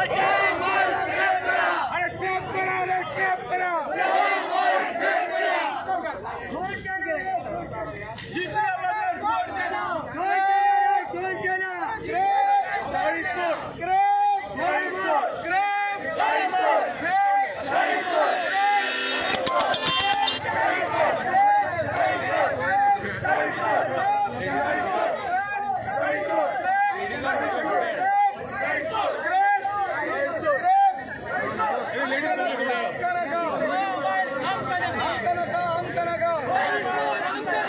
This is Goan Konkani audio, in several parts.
अरे टेप करा रे, टेप करा.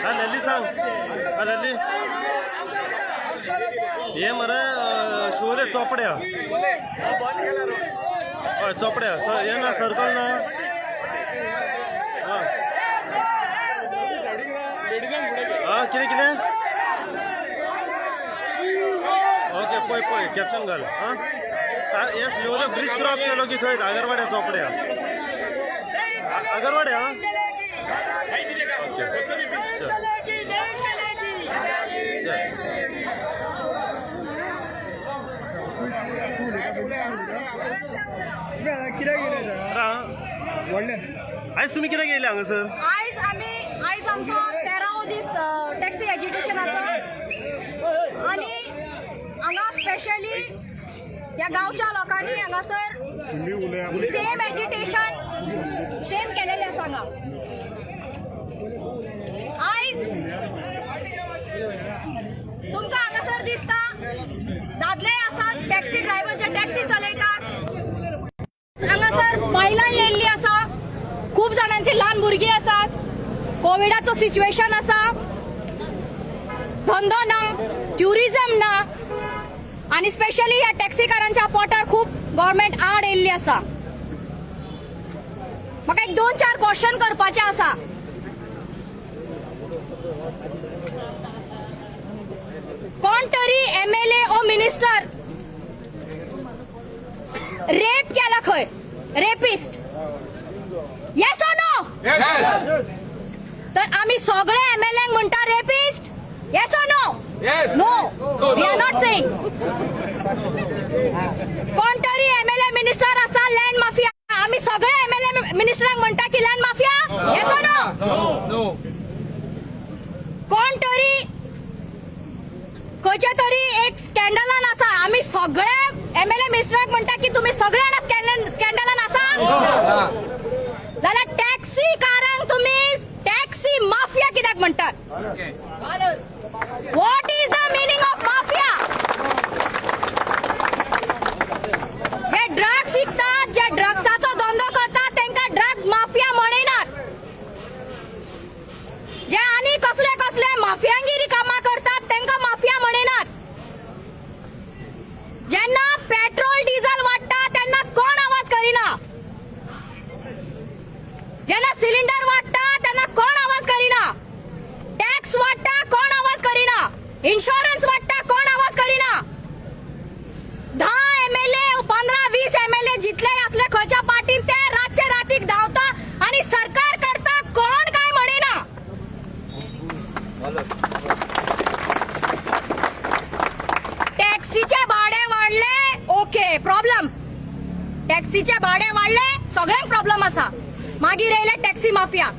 हा लल्ली सांग, हा लल्ली, हे मरे शिवोले चोपड्या. हय, चोपड्या हे ना सर्कल ना. हय, हा, कितें कितें? ओके, पळय पळय, कॅप्शन घाल. हा, हे शिवोले ब्रिज क्रॉस केलो की थंय आगरवाड्या, चोपड्या, आगरवाड्या. हा, ओके, चल. चल. कित्याक येयले? व्हडल्यान. आयज तुमी कित्याक येयले हांगासर? आयज आमी, आयज आमचो 13वो दीस टॅक्सी एजिटेशनाचो आनी हांगा स्पेशली ह्या गांवच्या लोकांनी हांगासर सेम एजिटेशन सेम केलेलें आसा हांगा. आयज तुमकां हांगासर दिसता, दादले आसात टॅक्सी ड्रायव्हर, जे टॅक्सी चलयतात. हांगासर बायलां येयल्लीं आसा, खूब जाणांची ल्हान भुरगीं आसात. कोविडाचो सिच्युएशन आसा, धंदो ना, ट्युरिझम ना आनी स्पेशली ह्या टॅक्सीकारांच्या पोटार खूब गव्हर्मेंट आड येयल्ली आसा. म्हाका एक दोन चार क्वेश्चन करपाचे आसा. कोण तरी एमएलए ओ मिनिस्टर रेप केला खंय, रेपिस्ट, येस ओ नो? तर आमी सगळे एमएलए म्हणटा rapist, yes or no? No, we are not saying. कोण तरी एमएलए मिनिस्टर आसा लँड माफिया, आमी सगळे एमएलए मिनिस्टरांक म्हणटा की land mafia, yes or no? कोण तरी खंयच्या तरी एक स्कॅन्डलान आसा, आमी सगळे एमएलए मिनिस्टरांक म्हणटा की तुमी सगळे जाणां स्कॅन्डलान आसा. जाल्यार टॅक्सीकारांक तुमी टॅक्सी माफिया कित्याक म्हणटात? What is the meaning of mafia? J drugs विकतात, जे ड्रग्साचो धंदो करतात, तांकां ड्रग माफिया म्हणिनात. जे आनी कसले कसले माफियांगिरी कामां करतात, तांकां माफिया म्हणिनात. जेन्ना पेट्रोल डिझल वाडटा तेन्ना कोण आवाज करिना. जेन्ना सिलिंडर वाडटा तेन्ना कोण आवाज करिना. टॅक्स वाडटा, कोण आवाज करिना. इन्शुरन्स वाडटा, कोण आवाज करिना. 10 एमएलए, 15 20 एमएलए जितले असले खंयच्या पार्टीन, ते रातचे रातीक धांवता आणि सरकार करता, कोण काय म्हणिना. टॅक्सीचे भाडे वाडले, ओके, प्रॉब्लेम. टॅक्सीचे भाडे वाडले, सगळ्यांक प्रॉब्लेम आसा. मागीर येयले टॅक्सी माफिया.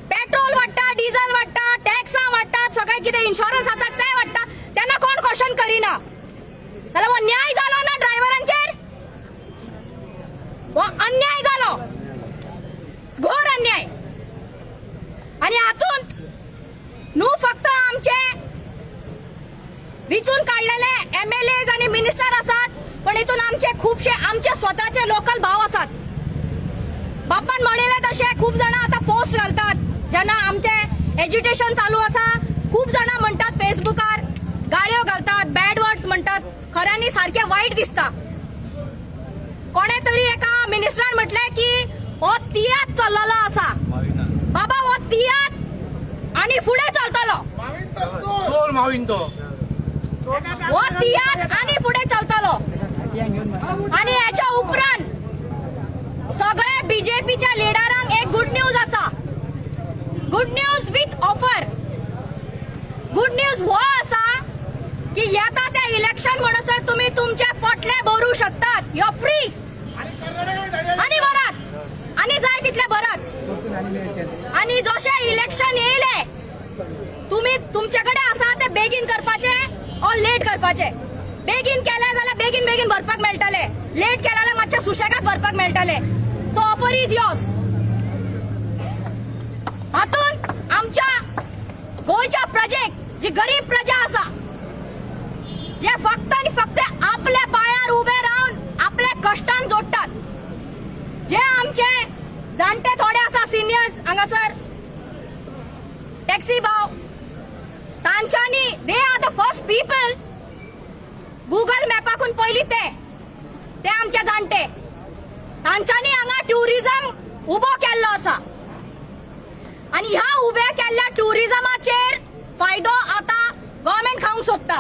पेट्रोल वाडटा, डिझल वाडटा, टॅक्सां वाडटात, सगळें कितें इन्शुरन्स आसा ते वाडटा, तेन्ना कोण क्वेश्चन करिना. जाल्यार हो न्याय जालो ना ड्रायव्हरांचेर? हो अन्याय जालो, घोर अन्याय. आनी हातूंत न्हू फक्त आमचे विचून काडलेले एमएलएज आनी मिनिस्टर आसात, पण हितून आमचे खुबशे आमचे स्वताचे लोकल भाव आसात. बाप्पान म्हणिल्लें तशें खूब जाणां आतां पोस्ट घालतात. जेन्ना आमचे एज्युटेशन चालू आसा, खूब जाणां म्हणटात, फेसबुकार गाळयो घालतात, बॅड वर्ड्स म्हणटात. खऱ्यांनी सारकें वायट दिसता. कोणे तरी एका मिनिस्टरान म्हटलें की हो तियात्र चल्लेलो आसा. बाबा, हो तियात्र आनी फुडें चलतलो. चोर मावीन तो. हो तियात्र आनी फुडें चलतलो. आनी हेच्या उपरांत सगळे बीजेपीच्या लिडरांक एक गुड न्यूज आसा, good news with offer. Good news हो आसा की येता ते इलेक्शन म्हणसर तुमी तुमचे पोटले भरू शकता. करपाचें. बेगीन केलें जाल्यार बेगीन बेगीन भरपाक मेळटलें, लेट केलें जाल्यार मातशें सुशेगाद भरपाक मेळटलें. So offer is yours. हातूंत आमच्या गोंयच्या प्रजेक, जी गरीब प्रजा आसा, जे फक्त आनी फक्त आपल्या पांयार उबे रावन आपल्या कश्टान जोडटात, जे आमचे जाणटे थोडे आसा, सिनियर्स हांगासर टॅक्सी भाव, तांच्यांनी, they are the first people. Google मॅपाकून पयलीं ते ते आमचे जाणटे, तांच्यांनी हांगा ट्युरिझम उबो केल्लो आसा आनी ह्या उब्या केल्ल्या ट्युरिझमाचेर फायदो आतां गव्हर्मेंट खावंक सोदता.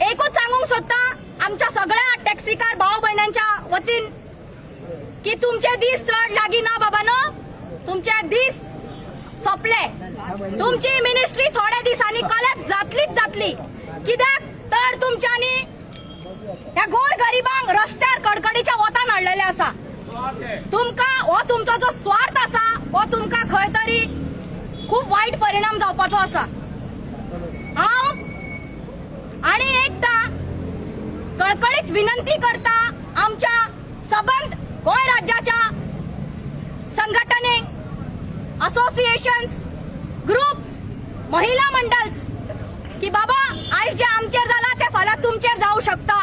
एकूच सांगूंक सोदता आमच्या सगळ्या टॅक्सीकार भाव भयणांच्या वतीन की तुमचे दीस चड लागीं ना बाबानो, तुमचे दीस सोंपले. तुमची मिनिस्ट्री थोड्या दिसांनी कॉलॅप्स जातलीच जातली. कित्याक तर तुमच्यांनी ह्या गोर गरिबांक रस्त्यार कडकडीच्या वतान हाडलेले आसा. तुमकां हो तुमचो जो स्वार्थ आसा, हो तुमकां खंय तरी खूब वायट परिणाम जावपाचो आसा. हांव आनी एकदां कळकळीत विनंती करता आमच्या सबंद गोंय राज्याच्या संघटनेक, असोसिएशन्स, ग्रुप्स, महिला मंडल्स की बाबा, आयज जे आमचेर जाला ते फाल्यां तुमचेर जावं शकता.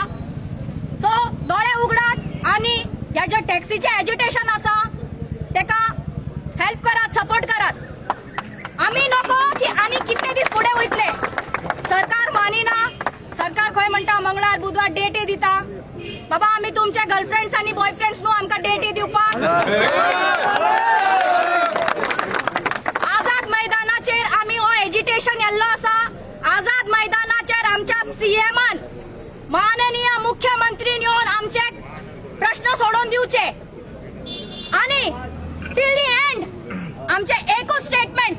सो दोळे उगडात आनी ह्या जे टॅक्सीचें एजिटेशन आसा तेका हेल्प करात, सपोर्ट करात. आमी नको की आनी कितले दीस फुडें वयतले. सरकार मानिना. सरकार खंय म्हणटा मंगळार बुधवार डेटी दिता. बाबा, आमी तुमचे गर्लफ्रेंड्स आनी बॉयफ्रेंड्स न्हू आमकां डेटी दिवपाक. आझाद मैदानाचेर आमी हो एजिटेशन येल्लो आसा. आझाद मैदानाचेर आमच्या सीएमान, माननीय मुख्यमंत्रीन येवन आमचे प्रश्न सोडोवन दिवचे आनी टील the and आमचे एकूच स्टेटमेंट,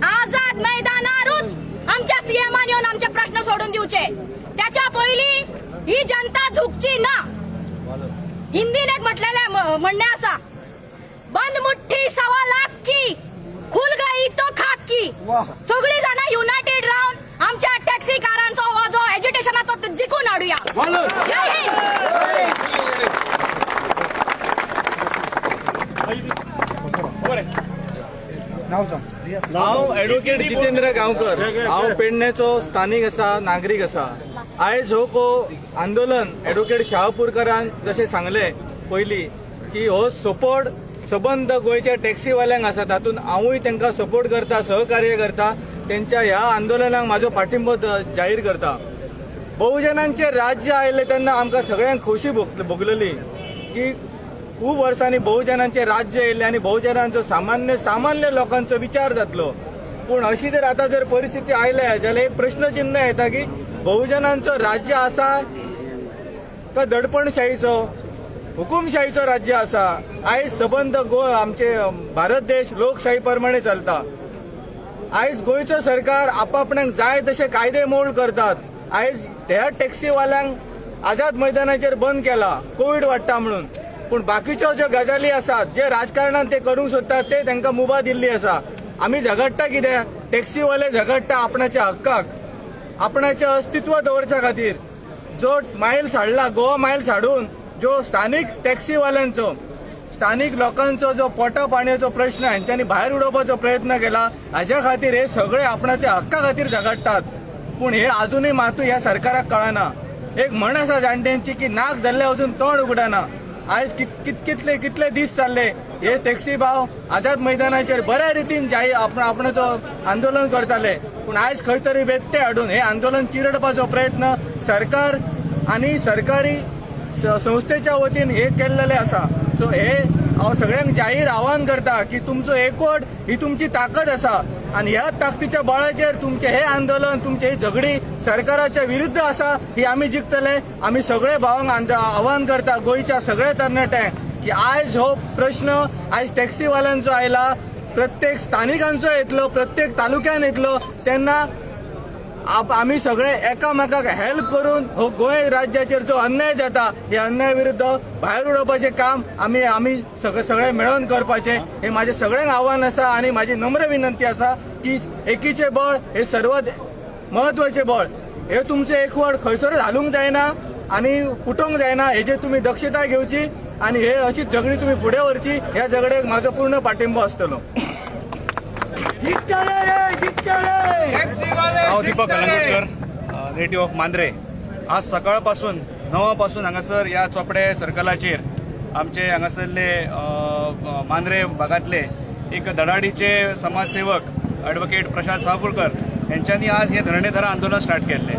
आझाद मैदानारूच आमच्या सीएमान येवन आमचे प्रश्न सोडून दिवचे. त्याच्या पयलीं ही जनता झुकची ना. हिंदीन एक म्हटलेलें म्हणणें आसा, "बंद मुठ्ठी 1.25 लाख की, खुल गई तो खाक की." सगळी जाणां युनायटेड रावन आमच्या टॅक्सीकारांचो हो जो एजिटेशन आसा तो जिखून हाडुया. जय हिंद. नाव सांग. हांव एडवोकेट जितेंद्र गांवकर. हांव पेडण्याचो स्थानीक आसा, नागरीक आसा. आयज हो को आंदोलन, एडवोकेट शहापूरकरान जशें सांगलें पयलीं की हो सपोर्ट सबंद गोंयच्या टॅक्सीवाल्यांक आसा, तातूंत हांवूय तांकां सपोर्ट करता, सहकार्य करता. तेंच्या ह्या आंदोलनाक म्हाजो पाठिंबो जाहीर करता. बहुजनांचे राज्य आयलें तेन्ना आमकां सगळ्यांक खोशी भोगलेली की खूब वर्सांनी बहुजनांचे राज्य येयलें आनी बहुजनांचो, सामान्य सामान्य लोकांचो विचार जातलो. पूण अशी जर आतां जर परिस्थिती आयल्या जाल्यार एक प्रश्नचिन्ह येता की बहुजनांचो राज्य आसा का दडपणशाहीचो, हुकुमशाहीचो राज्य आसा? आयज सबंद गोंय, आमचे भारत देश लोकशाही प्रमाणे चलता. आयज गोंयचो सरकार आपापणाक जाय तशे कायदे मोड करतात. आयज ह्या टॅक्सीवाल्यांक आझाद मैदानाचेर बंद केला कोवीड वाडटा म्हणून, पूण बाकीच्यो ज्यो गजाली आसात, जे राजकारणान ते करूंक सोदतात, ते तांकां मुभा दिल्ली आसा. आमी झगडटा कितें? टॅक्सीवाले झगडटा आपणाच्या हक्काक, आपणाचें अस्तित्व दवरच्या खातीर. जो मायल्स हाडला, गोवा मायल्स हाडून जो स्थानीक टॅक्सीवाल्यांचो, स्थानीक लोकांचो जो पोटा पाणयाचो प्रश्न हेंच्यांनी भायर उडोवपाचो प्रयत्न केला, हाज्या खातीर हे सगळे आपणाच्या हक्का खातीर झगडटात. पूण हे अजुनूय मातूय ह्या सरकाराक कळना. एक म्हण आसा जाणट्यांची की नाक धरले अजून तोंड उगडना. आयज कित कित कितले कितले दीस चालले, हे टॅक्सी भाव आझाद मैदानाचेर बऱ्या रितीन जाहीर आपणाचो आंदोलन करताले. पूण आयज खंय तरी व्यत्यय हाडून हे आंदोलन चिरडपाचो प्रयत्न सरकार आनी सरकारी संस्थेच्या वतीन हे केल्लेले आसा. सो हे हांव सगळ्यांक जाहीर आवाहन करता की तुमचो एकवट ही तुमची ताकद आसा आनी ह्या ताकदीच्या बळाचेर तुमचें हे आंदोलन, तुमचे ही झगडी सरकाराच्या विरुद्ध आसा, ही आमी जिखतले. आमी सगळे भावांक आवाहन करता, गोंयच्या सगळ्या तरणाट्यांक की आयज हो प्रश्न आयज टॅक्सीवाल्यांचो आयला, प्रत्येक स्थानिकांचो येतलो, प्रत्येक तालुक्यान येतलो. तेन्ना आमी सगळे एकामेकाक हेल्प करून हो गोंय राज्याचेर जो अन्याय जाता, हे अन्याय विरुद्ध भायर उडोवपाचें काम आमी आमी सगळे सगळे मेळोन करपाचें, हें म्हाजें सगळ्यांक आव्हान आसा. आनी म्हाजी नम्र विनंती आसा की एकीचें बळ हे सर्वात म्हत्वाचें बळ. हे तुमचें एकवट खंयसरूच हालूंक जायना आनी फुटोवंक जायना, हेजेर तुमी दक्षताय घेवची आनी हे अशी झगडी तुमी फुडें व्हरची. ह्या झगड्याक म्हाजो पूर्ण पाठिंबो आसतलो. हांव दीपक कलंगूटकर, नेटिव्ह ऑफ मांद्रे. आज सकाळपासून 9 पासून हांगासर ह्या चोपडे सर्कलाचेर आमचे हांगासरले मांद्रे भागांतले एक धडाडीचे समाजसेवक ॲडवोकेट प्रशांत सावपूरकर हेंच्यांनी आज हें धरणेधरा आंदोलन स्टार्ट केल्लें.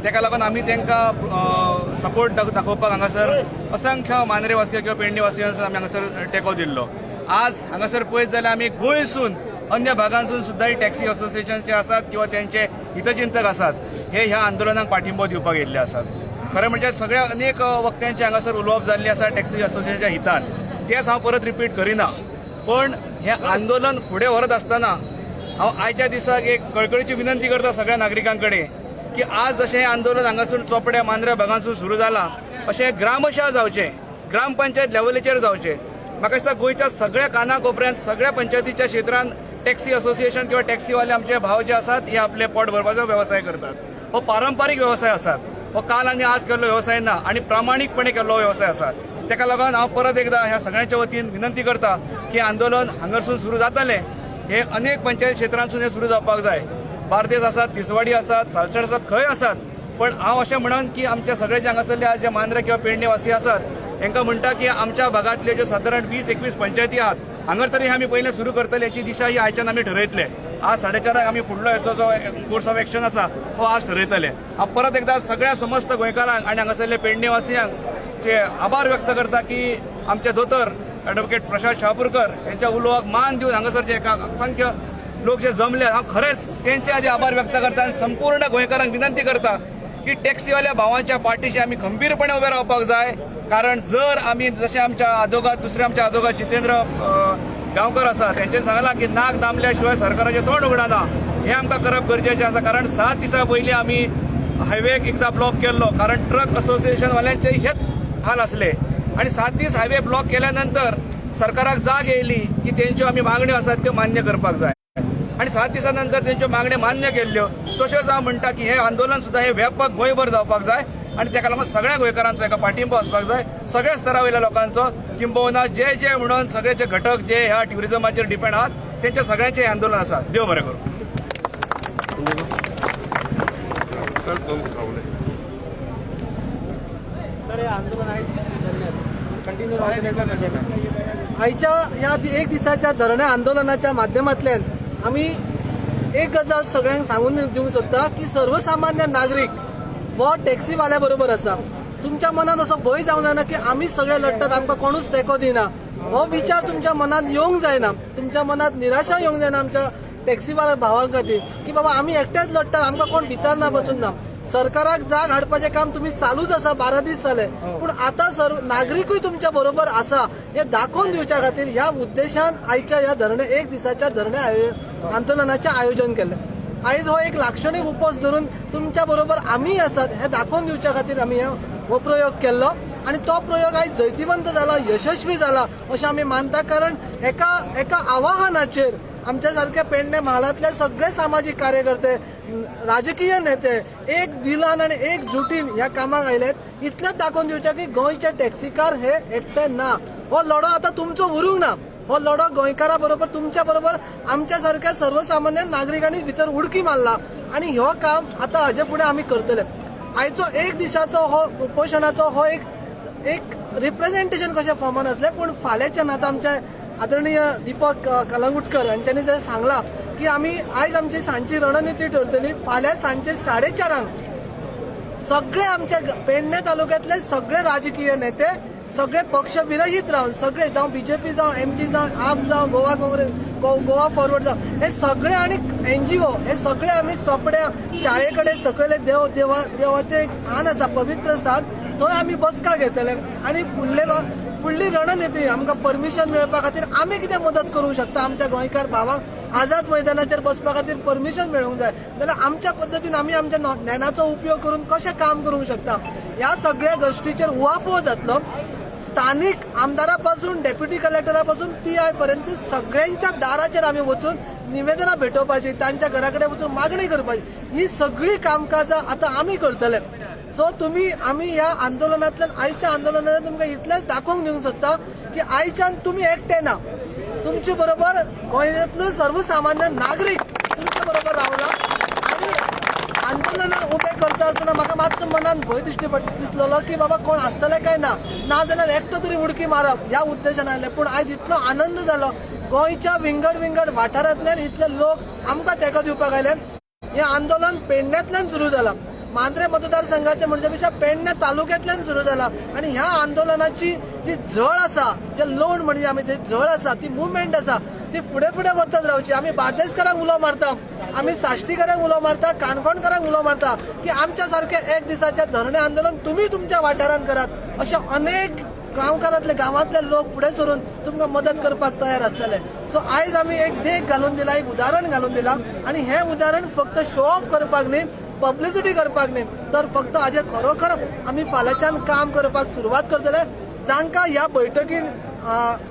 तेका लागून आमी तांकां सपोर्ट दाखोवपाक हांगासर असंख्य मांद्रेवासी किंवा पेडणेवासियांचो आमी हांगासर टेको दिल्लो. आज हांगासर पळयत जाल्यार आमी गोंयसून अन्य भागांसून सुद्दां टॅक्सी असोसिएशनचे आसात किंवा त्यांचे हितचिंतक आसात, हे ह्या आंदोलनाक पाठिंबो दिवपाक येयल्ले आसात. खरें म्हणजे सगळ्या अनेक वक्त्यांचे हांगासर उलोवप जाल्लें आसा टॅक्सी असोसिएशनच्या हितान, तेच हांव परत रिपीट करिना. पण हें आंदोलन फुडें व्हरत आसतना हांव आयच्या दिसाक एक कळकळीची विनंती करता सगळ्या नागरिकां कडेन की आज जशें हें आंदोलन हांगासून चोपड्या मांद्र्या भागांसून सुरू जालां अशें ग्रामशा जावचें, ग्रामपंचायत लेवलीचेर जावचें. म्हाका दिसता गोंयच्या सगळ्या कानाकोपऱ्यांत सगळ्या पंचायतीच्या क्षेत्रांत टॅक्सी असोसिएशन किंवा टॅक्सीवाले आमचे भाव जे आसात हे आपले पोट भरपाचो वेवसाय करतात. हो पारंपारीक वेवसाय आसात, हो काल आनी आज केल्लो वेवसाय ना आनी प्रामाणीकपणे केल्लो वेवसाय आसा. तेका लागून हांव परत एकदा ह्या सगळ्यांच्या वतीन विनंती करता की आंदोलन हांगासून सुरू जातलें, हे अनेक पंचायत क्षेत्रांसून हें सुरू जावपाक जाय. बार्देस आसात, तिसवाडी आसात, सालसेट आसात, खंय आसात, पण हांव अशें म्हणन की आमच्या सगळे जे हांगासरले आज जे मांद्रे किंवा पेडणेवासी आसात हेंकां म्हणटा की आमच्या भागांतले ज्यो सादारण 20-21 पंचायती आहात हांगर तरी आमी पयलें सुरू करतले हेची दिशा ही आयच्यान आमी ठरयतले. आज 4:30 आमी फुडलो हेचो जो कोर्स ऑफ एक्शन आसा हो आज ठरयतले. हांव परत एकदा सगळ्या समस्त गोंयकारांक आनी हांगासरले पेडणेवासियांक चे आभार व्यक्त करता की आमचे दोतोर ॲडवोकेट प्रशांत शहापूरकर यांच्या उलोवाक मान दिवन हांगासरचे एका असंख्य लोक जे जमले, हांव खरेंच तेंचे आदी आभार व्यक्त करता आनी संपूर्ण गोंयकारांक विनंती करता की टॅक्सीवाल्या भावांच्या पाठीशी आमी खंबीरपणे उबे रावपाक जाय. कारण जर आमी जशें आमच्या आदोगाद दुसरे आमच्या आदोगाद जितेंद्र गांवकर आसा तेंच्यांनी सांगलां की नाक दामल्या शिवाय सरकाराचें तोंड उगडना, हें आमकां करप गरजेचें आसा. कारण 7 दिसां पयलीं आमी हायवेक एकदां ब्लॉक केल्लो, कारण ट्रक असोसिएशनवाल्यांचे हेच हाल आसले आनी 7 दीस हायवे ब्लॉक केल्या नंतर सरकाराक जाग येयली की तेंच्यो आमी मागण्यो आसात त्यो मान्य करपाक जाय आनी 7 दिसां नंतर तेंच्यो मागण्यो मान्य केल्ल्यो. तश्योच हांव म्हणटा की हें आंदोलन सुद्दां हें व्यापक गोंयभर जावपाक जाय आनी तेका लागून सगळ्या गोंयकारांचो एका पाठिंबो आसपाक जाय, सगळ्या स्तरा वयल्या लोकांचो, किंबहुना जे जे म्हणून सगळे जे घटक जे ह्या ट्युरिजमाचेर डिपेंड आहात तेंच्या सगळ्यांचें हें आंदोलन आसा. देव बरें करूं. आयच्या ह्या एक दिसाच्या धरणे आंदोलनाच्या माध्यमांतल्यान आमी एक गजाल सगळ्यांक सांगून दिवंक सोदता की सर्वसामान्य नागरीक हो टॅक्सीवाल्या बरोबर आसा. तुमच्या मनात असो भंय जावंक जायना की आमी सगळे लडटात, आमकां कोणूच तेंको दिना. हो विचार तुमच्या मनात येवंक जायना, तुमच्या मनात निराशा येवंक जायना आमच्या टॅक्सीवाल्या भावां खातीर की बाबा आमी एकटेच लडटात, आमकां कोण विचारना बसून ना. सरकाराक जाग हाडपाचें काम तुमी चालूच आसा, 12 दीस जाले, पूण आतां सर्व नागरिकूय तुमच्या बरोबर आसा हें दाखोवन दिवच्या खातीर ह्या उद्देशान आयच्या ह्या धरणे एक दिसाच्या धरणे आंदोलनाचें आयोजन केलें. आयज हो एक लाक्षणीक उपवास धरून तुमच्या बरोबर आमी आसात हें दाखोवन दिवच्या खातीर आमी हो प्रयोग केल्लो आनी तो प्रयोग आयज जैतिवंत जाला, यशस्वी जाला अशें आमी मानता. कारण एका एका आवाहनाचेर आमच्या सारक्या पेडणे म्हालांतले सगळे सामाजीक कार्यकर्ते, राजकीय नेते एक दिलान आनी एक जुटीन ह्या कामाक आयले. इतलेंच दाखोवन दिवचें की गोंयचे टॅक्सीकार हे एकटे ना. हो लढो आतां तुमचो उरूंक ना, हो लढो गोंयकारा बरोबर तुमच्या बरोबर आमच्या सारक्या सर्वसामान्य नागरिकांनी भितर उडकी मारला आनी हो काम आतां हाजे फुडें आमी करतले. आयचो एक दिसाचो हो उपोशणाचो हो एक एक रिप्रेझेंटेशन कशें फॉर्मान आसलें, पूण फाल्यांच्यान आतां आमचे आदरणीय दीपक कलंगुटकर हांच्यांनी जें सांगलां की आमी आयज आमची सांजची रणनिती ठरतली. फाल्यां सांजचे 4:30 सगळे आमच्या पेडणे तालुक्यांतले सगळे राजकीय नेते सगळे पक्ष विरहीत रावन सगळे, जावं बीजेपी जावं, एमजी जावं, आप जावं, गोवा काँग्रेस, गोवा फॉरवर्ड जावं, हे सगळे आनी एनजीओ हे सगळे आमी चोपड्या शाळे कडेन सकयले देव देवा देवाचें एक स्थान आसा, पवित्र स्थान, थंय आमी बसका घेतले आनी फुडली रणनिती आमकां परमिशन मेळपा खातीर आमी कितें मदत करूंक शकता, आमच्या गोंयकार भावांक आझाद मैदानाचेर बसपा खातीर परमिशन मेळूंक जाय जाल्यार आमच्या पद्दतीन आमी आमच्या ज्ञानाचो उपयोग करून कशें काम करूंक शकता, ह्या सगळ्या गोश्टीचेर उहापोह जातलो. स्थानीक आमदारा पासून डेप्युटी कलेक्टरा पासून पी I पर्यंत सगळ्यांच्या दाराचेर आमी वचून निवेदनां भेटोवपाची, तांच्या घरा कडेन वचून मागणी करपाची, ही सगळी कामकाजां आतां आमी करतले. सो तुमी आमी ह्या आंदोलनांतल्यान, आयच्या आंदोलनांतल्यान तुमकां इतलेंच दाखोवंक दिवंक सोदता की आयच्यान तुमी एकटे ना, तुमचे बरोबर गोंयांतलो सर्वसामान्य नागरीक तुमचे बरोबर रावला. आनी आंदोलनां उबें करता आसतना म्हाका मातसो मनान भंय दिश्टी दिसलेलो की बाबा कोण आसतले काय ना, ना जाल्यार एकटो तरी उडकी मारप ह्या उद्देशान आयलें. पूण आयज इतलो आनंद जालो, गोंयच्या विंगड विंगड वाठारांतल्यान इतले लोक आमकां तेंको दिवपाक आयले. हें आंदोलन पेडण्यांतल्यान सुरू जालां, मांद्रे मतदारसंघाचे म्हणचे पेक्षा पेडणे तालुक्यांतल्यान सुरू जाला. आनी ह्या आंदोलनाची जी झळ आसा, जे लोण म्हणजे आमी जी झळ आसा, ती मुवमेंट आसा, ती फुडें फुडें वचत रावची. आमी बार्देसकारांक उलो मारता, आमी साश्टीकारांक उलो मारता, काणकोणकारांक उलो मारता की आमच्या सारकें एक दिसाचें धरणे आंदोलन तुमी तुमच्या वाठारांत करात. अशे अनेक गांवकारांतले, गांवांतले लोक फुडें सरून तुमकां मदत करपाक तयार आसतले. सो आयज आमी एक देख घालून दिला, एक उदाहरण घालून दिला. आनी हें उदाहरण फक्त शो ऑफ करपाक न्ही, पब्लिसिटी करपाक न्ही, तर फक्त हाजेर खरोखर आमी फाल्यांच्यान काम करपाक सुरवात करतले. जांकां ह्या बैठकीन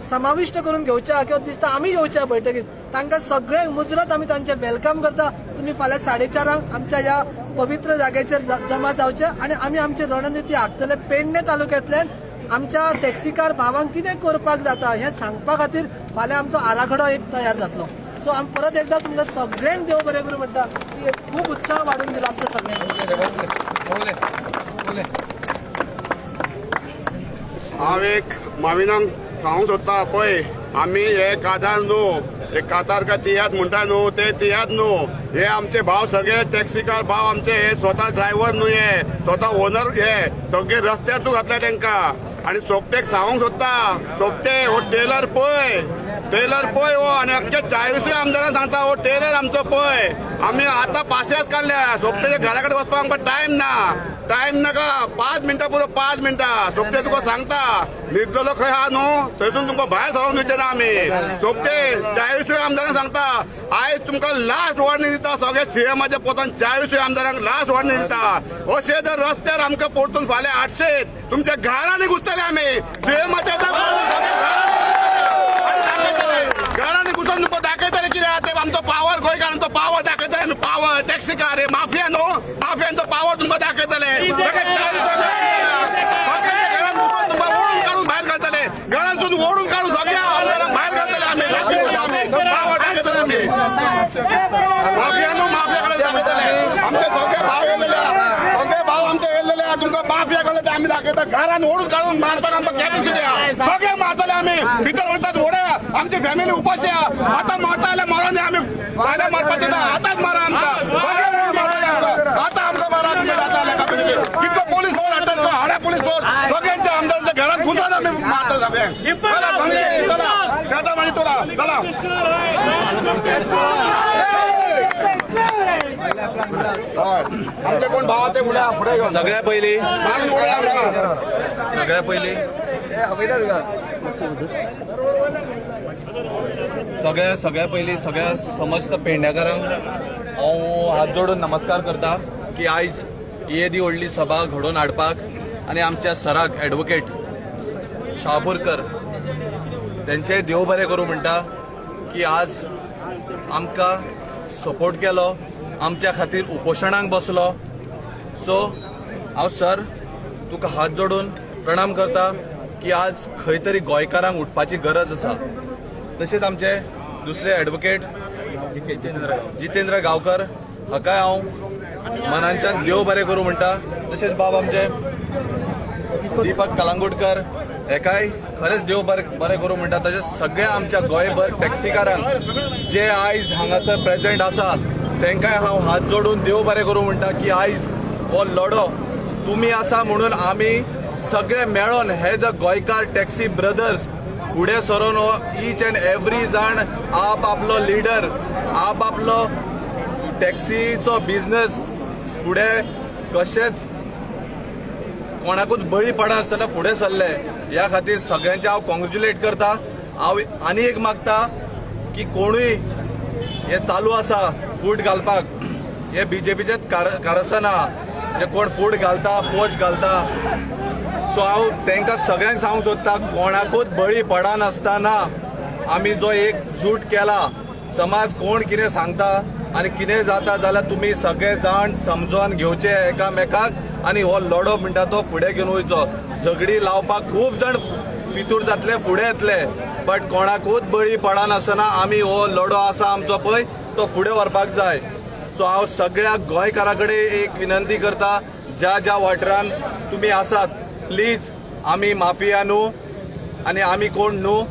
समाविश्ट करून घेवच्या किंवा दिसता आमी येवच्या बैठकीत, तांकां सगळ्यांक मुजरत आमी तांचें welcome करता. तुमी फाल्यां 4:30 आमच्या ह्या पवित्र जाग्याचेर जमा जावचे आनी आमी आमची रणनिती आंखतले. पेडणे तालुक्यांतल्यान आमच्या टॅक्सीकार भावांक कितें करपाक जाता हें सांगपा खातीर फाल्यां आमचो आराखडो एक तयार जातलो. सो आमी परत एकदां तुमकां सगळ्यांक देव बरें करूं म्हणटा की खूब उत्साह वाडून दिला आमच्या सगळ्यांक. हांव एक माविनांक सांगूंक सोदता, पळय आमी हे कातार न्हू, हे कातार काय तियात्र म्हणटा न्हू, ते तियात्र न्हू. हे आमचे भाव सगळे टॅक्सीकार भाव आमचे, हे स्वता ड्रायव्हर न्हू, हे स्वता ओनर, हे सगळे रस्त्यार तूं घातले तांकां. आनी सोपतेक सांगूंक सोदता, सोपते हो टेलर पळय, टेलर पळय हो. आनी अख्खे 40 आमदारांक सांगता, हो टेलर आमचो पळय. आमी आतां पासियेंस काडल्या, सोपतेच्या घरा कडेन वचपाक आमकां टायम ना, टायम नाका, 5 मिनटां पुरो, 5 मिनटां. सोपते तुका सांगता, न्हिदलेलो खंय आहा न्हू थंयसून तुमकां भायर सरोन दिवचे ना आमी. सोपते 40 आमदारांक सांगता, आयज तुमकां लास्ट वॉर्निंग दिता, सगळे सीएमाच्या पोतान 40 आमदारांक लास्ट वॉर्निंग दिता. अशें जर रस्त्यार आमकां परतून फाल्यां 800 तुमच्या घरांनी घुसतले आमी. सीएमाच्या घरांनी घुसून तुमकां दाखयतले कितें आहा ते, आमचो पावर गोंयकारांचो पावर दाखयतले आमी. पावर टॅक्सीकार हे माफिया न्हू, माफियांचो पावर तुमकां दाखयतले. घरांत घुसून तुमकां ओडून काडून भायर घालतले, घरांतून ओडून काडून सगळ्या आमदारांक भायर घालतले आमी. पावर दाखयतले आमी, माफिया न्हू, माफिया कडेन दाखयतले. आमचे सगळे भाव येयलेले, सगळे भाव आमचे येयलेले, तुमकां माफिया कडेन आमी दाखयता. घरान ओडून काडून मारपाक आमकां कॅपॅसिटी आहा, सगळे मारतले आमी. भितर वयतात वडया, आमची फॅमिली उपाशी आहा. आतां मारता जाल्यार मरोन आमी, फाल्यां मारपाचें ना, आतांच मारा आमकां. आतां आमकां मारा, कितलो पोलीस फोर्स हाडटा, हाडा पोलीस फोर्स, सगळ्यांच्या आमदारांच्या घरात घुसून आमी मारता सगळ्यांक. चला शेता मागीर तुला चला. आमचे कोण भाव ते फुडें घेवन सगळ्या पयली सगळ्या पयली सगळ्या समस्त पेडणेकारांक हांव हात जोडून नमस्कार करता की आयज ही येदी व्हडली सभा घडोवन हाडपाक आनी आमच्या सराक एडवोकेट शहापूरकर तेंचेय देव बरें करूं म्हणटा की आज आमकां सपोर्ट केलो, आमच्या खातीर उपोशणाक बसलो. सो हांव सर तुका हात जोडून प्रणाम करता की आज खंय तरी गोंयकारांक उठपाची गरज आसा. तशेंच आमचे दुसरे एडवोकेट जितेंद्र गांवकर हाकाय हांव मनांच्यान देव बरें करूं म्हणटा. तशेंच बाब आमचे दीपक कलांगुटकर हेकाय खरेंच देव बरें करूं म्हणटा. तशेंच सगळ्या आमच्या गोंयभर टॅक्सीकारांक जे आयज हांगासर प्रेजेंट आसा तेंकांय हांव हात जोडून देव बरें करूं म्हणटा की आयज हो लढो तुमी आसा म्हणून आमी सगळे मेळोन हे ज गोंयकार टॅक्सी ब्रदर्स फुडें सरोन हो ईच एंड एवरी जाण आप आपलो लिडर, आप आपलो टॅक्सीचो बिजनस फुडें कशेंच कोणाकूच बळी पडनासतना फुडें सरले. ह्या खातीर सगळ्यांचे हांव कॉंग्रेच्युलेट करता. हांव आनी एक मागता की कोणूय हे चालू आसा फूट घालपाक, हे बीजेपीचेच कारस्थान आहा जे कोण फूट घालता, पोस्ट घालता. सो हांव तांकां सगळ्यांक सांगूंक सोदता, कोणाकूच बळी पडनासतना आमी जो एक जूट केला समाज कोण कितें सांगता आनी कितें जाता जाल्यार तुमी सगळे जाण समजोन घेवचे एकामेकाक आनी हो लढो म्हणटा तो फुडें घेवन वयचो. झगडी लावपाक खूब जाण पितूर जातले, फुडें येतले, बट कोणाकूच बळी पडनासतना आमी हो लढो आसा आमचो पळय तो फुडें व्हरपाक जाय. सो हांव सगळ्या गोंयकारां कडेन एक विनंती करता, ज्या ज्या वाठारान तुमी आसात प्लीज आमी माफिया न्हू आनी आमी कोण न्हू,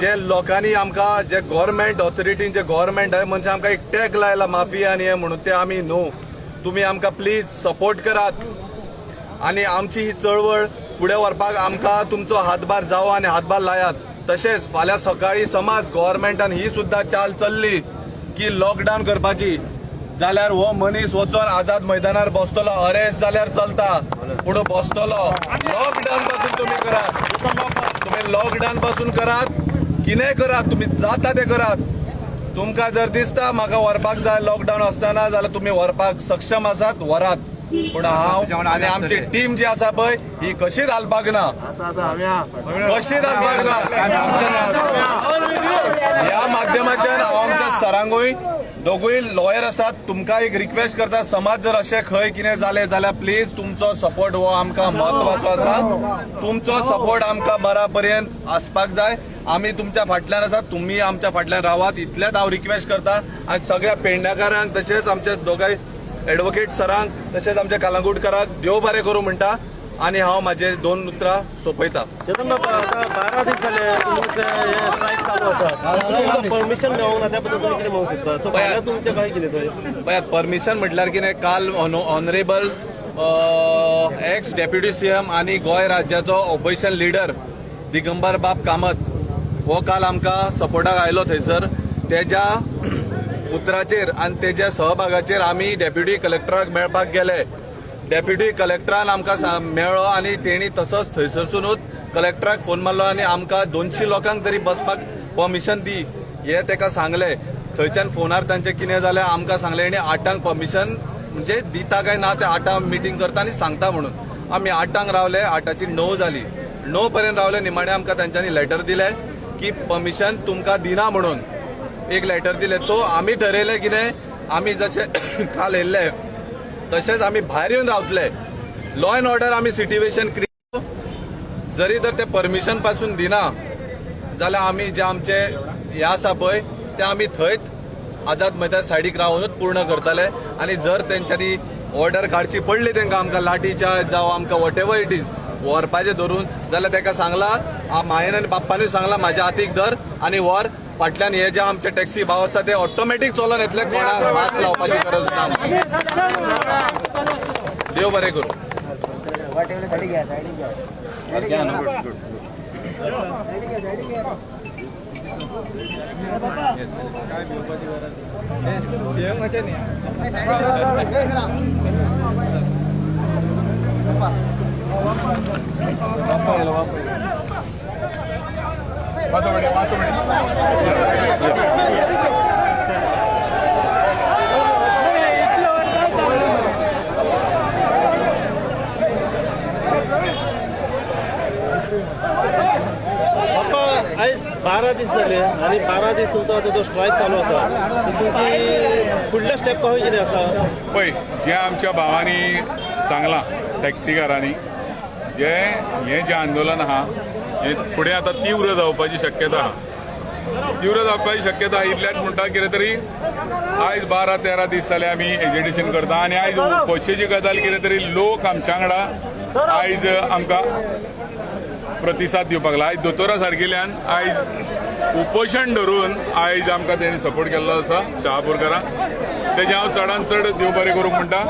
जे लोकांनी आमकां जे गव्हर्मेंट ऑथॉरिटीन जे गव्हर्मेंट आहे म्हणजे आमकां एक टॅग लायला माफिया आनी हे म्हणून, ते आमी न्हू. तुमी आमकां प्लीज सपोर्ट करात आनी आमची ही चळवळ फुडें व्हरपाक आमकां तुमचो हातभार जावो आनी हातभार लायात. तशेंच फाल्यां सकाळी समाज गव्हर्मेंटान ही सुद्दां चाल चल्ली की लॉकडावन करपाची जाल्यार हो मनीस वचोन आझाद मैदानार बसतलो, अरेस्ट जाल्यार चलता पूण बसतलो. लॉकडावन पासून तुमी करात, तुमी लॉकडावन पासून करात, कितेंय करात, तुमी जाता तें करात. तुमकां जर दिसता म्हाका व्हरपाक जाय लॉकडावन आसतना जाल्यार तुमी व्हरपाक सक्षम आसात, व्हरात. पूण हांव आनी आमची टीम जी आसा पळय ही कशीच हालपाक ना, कशीच हालपाक ना. ह्या माध्यमाच्यान हांव आमच्या सरांकूय, दोगूय लॉयर आसात, तुमकां एक रिक्वेस्ट करता, समाज जर अशें खंय कितें जालें जाल्यार प्लीज तुमचो सपोर्ट हो आमकां म्हत्वाचो आसा. तुमचो सपोर्ट आमकां बरा पर्यंत आसपाक जाय. आमी तुमच्या फाटल्यान आसात, तुमी आमच्या फाटल्यान रावात, इतलेंच हांव रिक्वेस्ट करता. आनी सगळ्या पेडण्याकारांक तशेंच आमच्या दोगांय एडवोकेट सरांक तशेंच आमच्या कालांगुटकाराक देव बरें करूं म्हणटा आनी हांव म्हाजे दोन उतरां सोंपयता. चेतन बाबा, आतां 12 दीस जाले तुमचे स्ट्रायक चालू आसा, परमिशन मेळोंक ना, त्या बद्दल तुमी कितें म्हणूंक सोदता? सो फाल्यां तुमचें काय कितें थंय? पळयात, परमिशन म्हटल्यार कितें, काल ऑनरेबल एक्स डेप्युटी सीएम आनी गोंय राज्याचो ऑपोजिशन लिडर दिगंबर बाब कामत हो काल आमकां सपोर्टाक आयलो थंयसर. तेज्या उतराचेर आनी तेज्या सहभागाचेर आमी डेप्युटी कलेक्टराक मेळपाक गेले. डेप्युटी कलेक्टरान आमकां मेळ्ळो आनी तेणी तसोच थंयसरसूनूच कलेक्टराक फोन मारलो आनी आमकां 200 लोकांक तरी बसपाक परमिशन दी हे तेका सांगलें. थंयच्यान फोनार तांचें कितें जालें आमकां सांगलें आनी 8 परमिशन म्हणजे दिता काय ना ते 8 मिटींग करता आनी सांगता म्हणून. आमी 8 रावले, 8ची 9 जाली, 9 पर्यंत रावले. निमाणें आमकां तांच्यांनी लेटर दिलें की परमिशन तुमकां दिना म्हणून एक लेटर दिलें. तो आमी ठरयलें कितें, आमी जशें काल येयल्ले तशेंच आमी भायर येवन रावतले. लॉ एंड ऑर्डर आमी सिट्युएशन क्रिएट जरी तर ते परमिशन पासून दिना जाल्यार आमी जे आमचे हे आसा पळय ते आमी थंयच आझाद मैदान सायडीक रावनूच पूर्ण करतले. आनी जर तेंच्यांनी ऑर्डर काडची पडली तेंकां आमकां लाठी चार्ज जावं आमकां what ever it is व्हरपाचें धरून जाल्यार तेका सांगलां, मायेन आनी बाप्पानूय सांगलां म्हाज्या हातीक धर आनी व्हर, फाटल्यान हे जे आमचे टॅक्सी भाव आसा ते ऑटोमॅटीक चलोन येतले, कोणाक हात लावपाची गरज ना. देव बरें करूं. आयज 12 दीस जाले आनी 12 दीस तुमचो आतां जो स्ट्रायक चालू आसा, तुमची फुडल्या स्टेप खंय कितें आसा? पळय, जें आमच्या भावांनी सांगलां टॅक्सीकारांनी, जे हें जें आंदोलन आहा हें फुडें आतां तीव्र जावपाची शक्यता आहा. तीव्र जावपाची शक्यता इतल्याच म्हणटा कितें तरी आयज 12-13 दीस जाले आमी एजिटेशन करता आनी आयज खोशयेची गजाल कितें तरी लोक आमच्या वांगडा आयज आमकां प्रतिसाद दिवपाक लागला. आयज दोतोरा सारकिल्ल्यान आयज उपोशण धरून आयज आमकां तेणी सपोर्ट केल्लो आसा शहापूरकारांक, तेजें हांव चडान चड देव बरें करूंक म्हणटा.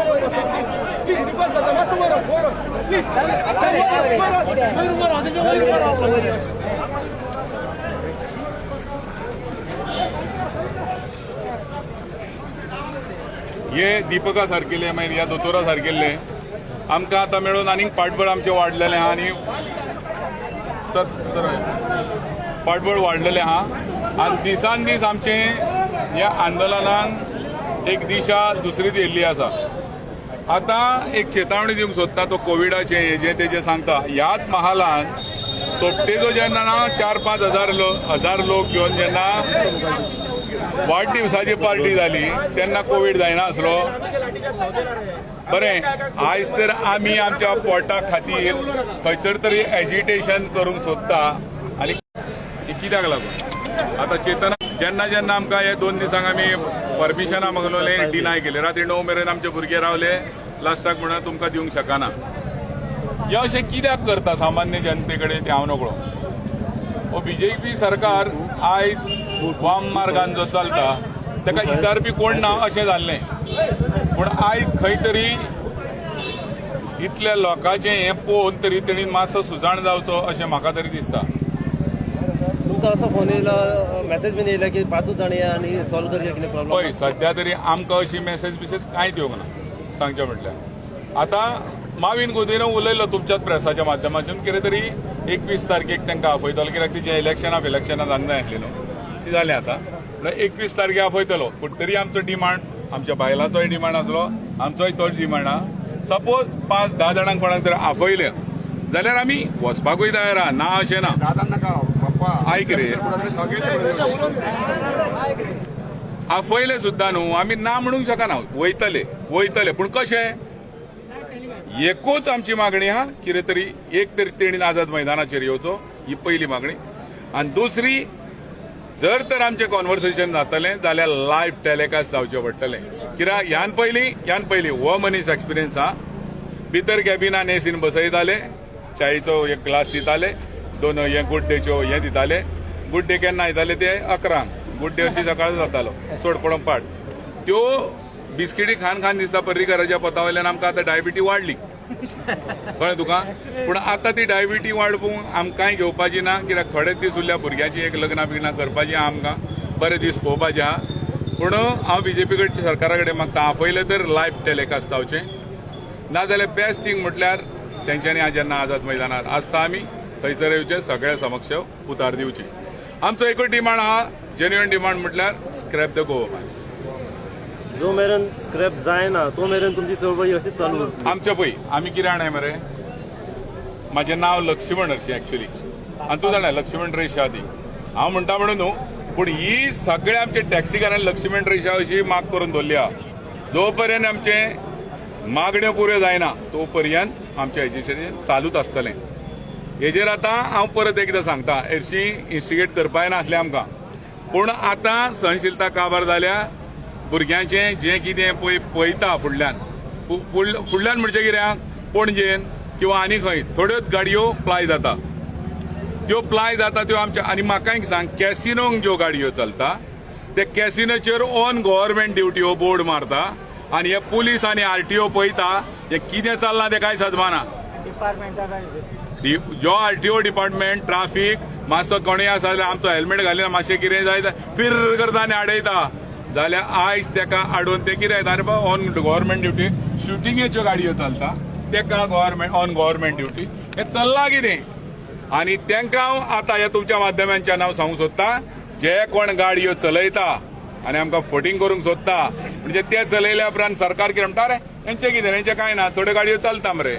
हे दीपका सारकिल्ले मागीर ह्या दोतोरा सारकिल्ले आमकां आतां मेळून आनीक पाठबळ आमचें वाडलेलें आहा आनी सर सर पाठबळ वाडलेलें आहा आनी दिसान दीस आमचें ह्या आंदोलनान एक दिशा दुसरीच येयल्ली आसा. आतां एक चेतावणी दिवंक सोदता तो कोविडाचें हेजें तेजें सांगता. ह्याच महालान सोपटेचो जेन्ना ना 4-5 हजार लोक घेवन जेन्ना वाडदिवसाची पार्टी जाली तेन्ना कोवीड जायना आसलो. बरें, आयज तर आमी आमच्या पोटा खातीर खंयसर तरी एजिटेशन करूंक सोदता आनी कित्याक लागून आतां चेतना जेन्ना जेन्ना आमकां हे 2 दिसांक आमी परमिशनां मागलोले डिनाय केले. राती 9 मेरेन आमचे भुरगे रावले, लास्टाक म्हणून तुमकां दिवंक शकना. हे अशें कित्याक करता सामान्य जनते कडेन तें हांव नकळो. हो बीजेपी सरकार आयज वाम मार्गान जो चलता ताका विचारपी कोण ना अशें जाल्लें. पूण आयज खंय तरी इतल्या लोकांचें हें पळोवन तरी तेणी मातसो सुजाण जावचो अशें म्हाका तरी दिसता. तुमकां असो फोन येयला, मॅसेज बीन येयला की 5 जाण या आनी सॉल्व करया कितें प्रॉब्लम? पळय, सद्या तरी आमकां अशी मॅसेज बिसेज कांयच येवंक ना. सांगचें म्हटल्यार आतां माविन गुदिन्हो उलयलो तुमच्याच प्रेसाच्या माध्यमातून कितें तरी 21 तारखेक तांकां आपयतलो, कित्याक तिचें इलेक्शनां जावंक जाय आसली न्हू, ती जालें आतां. म्हणल्यार 21 तारखेक आपयतलो. पूण तरी आमचो डिमांड, आमच्या बायलांचोय डिमांड आसलो, आमचोय तोच डिमांड आहा. सपोज 5-10 जाणांक कोणाक तर आपयलें जाल्यार आमी वचपाकूय तयार आहा, ना अशें ना. आयक रे, आपयले सुद्दां न्हू आमी ना म्हणूंक शकना, वयतले वयतले. पूण कशें, एकूच आमची मागणी आहा, कितें तरी एक तरी तेणीन आझाद मैदानाचेर येवचो, ही पयली मागणी. आनी दुसरी, जर तर आमचें कॉन्वर्सेशन जातलें जाल्यार लायव्ह टेलिकास्ट जावचें पडटलें. कित्याक ह्यान पयलीं हो मनीस एक्सपिरियन्स आहा. भितर कॅबिनान एसीन बसयताले, चायेचो एक ग्लास दिताले, 2 हे गुड डेच्यो हे दिताले. गुड डे केन्ना येताले ते 11, गुड डे अशी सकाळ जातालो, सोड पडोवंक पाट. त्यो बिस्किटी खान खान दिसता पर्रीकाराच्या पोता वयल्यान आमकां आतां डायबिटी वाडली, कळ्ळें तुका. पूण आतां ती डायबिटी वाडपूंक आमकांय घेवपाची ना, कित्याक थोडेच दीस उरल्या भुरग्यांची एक लग्नां बिग्नां करपाची आहा, आमकां बरे दीस पळोवपाचे आहा. पूण हांव बीजेपी कडच्या सरकारा कडेन मागता, आपयलें तर लायव्ह टेलिकास्ट जावचें, नाजाल्यार बेस्ट थींग म्हटल्यार तेंच्यांनी जेन्ना आझाद मैदानार आसता आमी थंयसर येवचें, सगळ्या समक्ष उतार दिवची. आमचो एकूच डिमांड आहा, जेन्युइन डिमांड म्हटल्यार स्क्रॅप the Goa मायल्स. जो मेरेन स्क्रॅप जायना तो मेरेन तुमची चळवळी अशीच चालू उरतली. आमच्या पळय आमी कितें जाणाय मरे, म्हाजें नांव लक्ष्मण हरशी एक्चुअली, आनी तूं जाणा लक्ष्मण रेशा ती हांव म्हणटा म्हणून न्हू, पूण ही सगळे आमचे टॅक्सीकारांनी लक्ष्मण रेशा अशी माग करून दवरली आहा. जो पर्यंत आमचे मागण्यो पुऱ्यो जायना तो पर्यंत आमचें एजिटेशन चालूच आसतलें. हेजेर आतां हांव परत एकदां सांगता, हरशीं इन्स्टिगेट करपाक नासलें आमकां, पूण आतां सहनशीलता काबार जाल्या. भुरग्यांचें जें कितें पळय पळयता फुडल्यान फुडल्यान म्हणजे कितें, पणजेन किंवा आनी खंय थोड्योच गाडयो प्लाय जाता, त्यो प्लाय जाता त्यो आमच्या. आनी म्हाका एक सांग, कॅसिनोंक ज्यो गाडयो चलता ते कॅसिनोचेर ऑन गव्हर्मेंट ड्युटी हो बोर्ड मारता आनी हे पुलीस आनी आरटीओ पळयता हे कितें चल्लां तें कांय सजमाना. जो आरटीओ डिपार्टमेंट ट्राफीक मातसो कोणूय आसा जाल्यार आमचो हेल्मेट घालिना, मातशें कितें जाय फिर्र करता आनी आडयता, जाल्यार आयज तेका आडोवन ते कितें येता, अरे बाबा ऑन गव्हर्मेंट ड्युटी शुटिंगेच्यो गाडयो चलता तेका गव्हर्मेंट ऑन गव्हर्मेंट ड्युटी हें चल्लां कितें. आनी तेंकां हांव आतां ह्या तुमच्या माध्यमांच्यान हांव सांगूंक सोदता, जे कोण गाडयो चलयता आनी आमकां फटींग करूंक सोदता, म्हणजे ते चलयल्या उपरांत सरकार कितें म्हणटा, अरे हेंचें कितें, हेंचें कांय ना, थोड्यो गाडयो चलता मरे.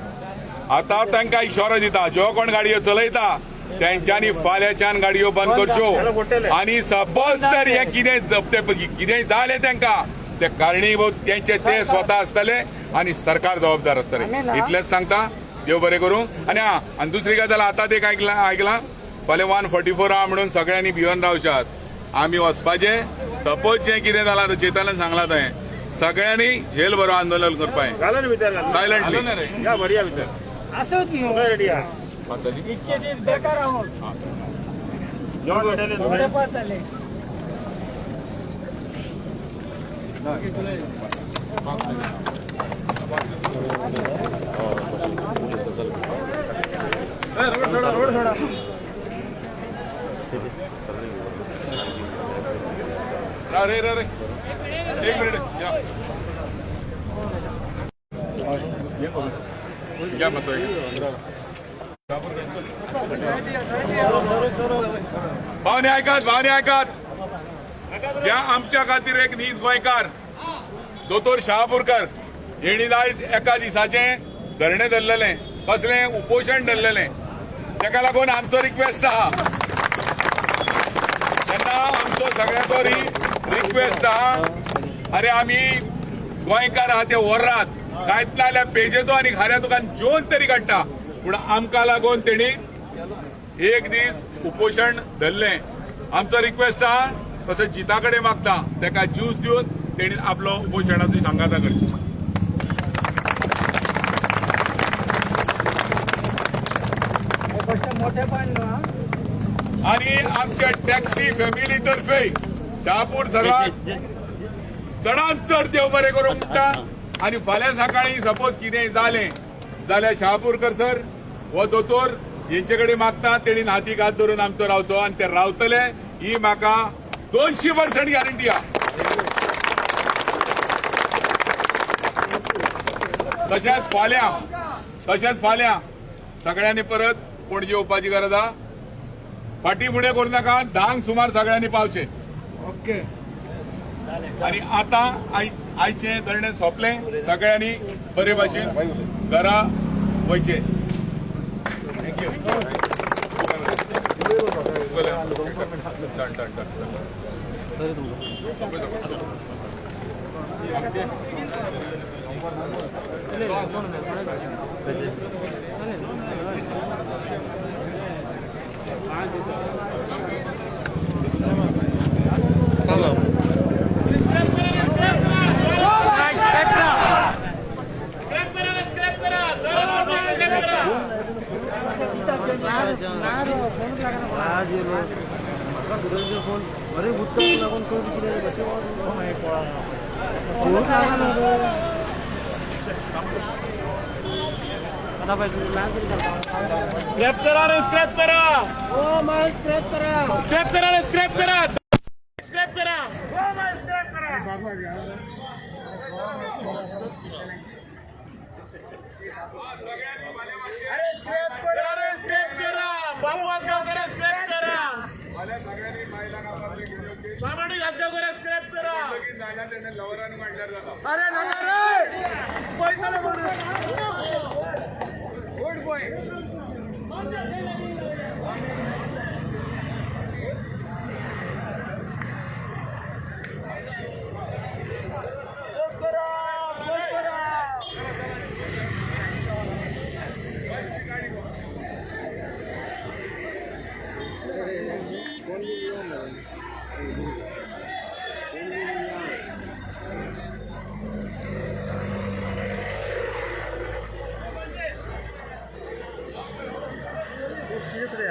आतां तांकां इशारो दिता, जो कोण गाडयो चलयता तेंच्यांनी फाल्यांच्यान गाडयो बंद करच्यो. आनी सपोज तर हें कितें जपते कितें जालें तांकां, ते कारणीभूत तेंचे ते स्वता आसतले आनी सरकार जबाबदार आसतले. इतलेंच सांगता, देव बरें करूं. आनी आं, आनी दुसरी गजाल, आतां ते आयकलां फाल्यां 144 आहा म्हणून सगळ्यांनी भिवन रावशात, आमी वचपाचें. सपोज जें कितें जालां आतां चेतनान सांगलां तुवें, सगळ्यांनी जेल भरो आंदोलन करपाचें सायलंटली. रे रे रे एक मिनिट या या मसो. भावने ऐकात, भावने ऐकात, ज्या आमच्या खातीर एक नीज गोंयकार दोतोर शहापूरकर हेणी आयज एका दिसाचें धरणें धरलेलें, कसलें उपोशण धरलेलें, तेका लागून आमचो रिक्वेस्ट आहा, तेन्ना आमचो सगळ्यांचो रिक्वेस्ट आहा, अरे आमी गोंयकार आहा ते व्हरात कांयच ना जाल्यार पेजेचो आनी खाऱ्या तुका जेवन तरी काडटा, पूण आमकां लागून तेणी एक दीस उपोशण धरलें. आमचो रिक्वेस्ट आहा, तशें जिता कडेन मागता तेका ज्यूस दिवन तेणी आपलो उपोशणाची सांगाता करची. आणि आमच्या टॅक्सी फॅमिली तर्फे शहापूर सराक चडांत चड देव बरें करूंक म्हणटा. आनी फाल्यां सकाळी सपोज कितेंय जालें जाल्यार शहापूरकर सर हो दोतोर हेंचे कडेन मागता, तेणी हातीक हात धरून आमचो रावचो आनी ते रावतले ही म्हाका 200% गॅरंटी आहा. तशेंच फाल्यां सगळ्यांनी परत पणजे येवपाची गरज आहा. फाटी फुडें करूं नाका, 10 सुमार सगळ्यांनी पावचे. ओके. आणि आता आयचे धरणें सोंपलें, सगळ्यांनी बरे भाशेन घरा वयचे. स्क्रॅप करा रे, स्क्रॅप करा. हो माल स्क्रॅप करा, स्क्रॅप करा रे, स्क्रॅप करा, स्क्रॅप करा. अरे स्क्रॅप करा रे, स्क्रॅप करा. बाबू वाजगावकर स्क्रॅप करा, बाबाणी वाजगावकर स्क्रॅप करा. अरे नका रे, पैसा नको. Good boy. कितें तरी